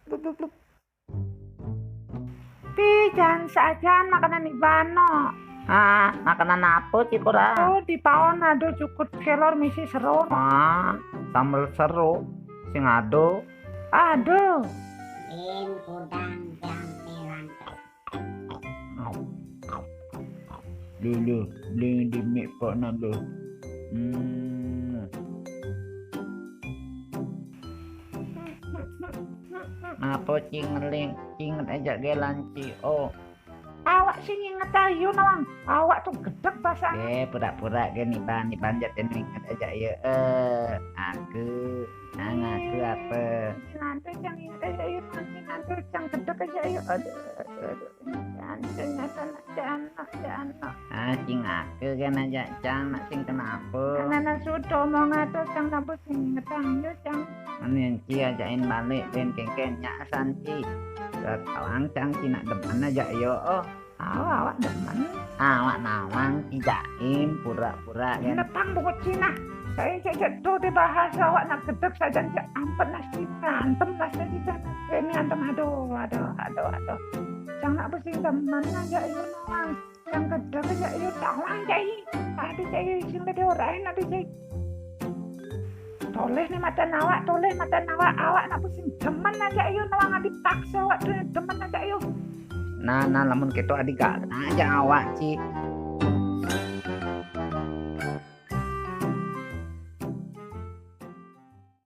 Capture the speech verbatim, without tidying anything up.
Blup, blup, blup. Pi, jan sajan makanan ibano. Ah, makanan apa, Ci, Kora? Oh, di paon ada jukut kelor misi serut. Ah, sambel serut. Sing ada. Ada. In kudang jam pirang. Lho, lho, beli di mik kok nang lho. Hmm. Apa, Ci, ngeling, inget aja gelan, Ci. Oh. Awak sing inget ayo, Nawang. Awak tuh gedeg pasang. Eh, pura-pura ke nih, Bang. Nih, Bang, jat inget aja ya. Eh, aku. Nang aku apa? Nanti yang inget aja, ayo, nanti, nanti yang gedeg aja, ayo. Aduh, aduh, aduh. Jangan, jangan, jangan, jangan. Ah, sing aku kan aja, Cang, nak sing kenapa? Anak-anak sudah mau ngatur, Cang, napa sing ngetang, yo, Cang. Anu yang Ci ajakin balik, ben kengken, nyak santi. Tertawang, Cang, Ci nak demen aja, yo, oh. Awak, awak demen. Awak Nawang, Ci Jaim, pura-pura, kan. Nepang bungut Cina. Saya cek cek tuh di bahasa awak nak gedeg saja, cek ampun nasi, antem nasi di sana. Ini antem, aduh, aduh, aduh, aduh. Cang nak besi demen aja, yo, Nawang. Yang gedeg aja, yo, Nawang, cai. Ada cai, sing ada orang, ada cai. Toleh nih mata nawak, toleh mata nawak, awak nak pusing demen aja, yo, Nawang, adi paksa awak tuh demen aja, yo. Nah, nah, lamun gitu adi gak aja awak, Ci.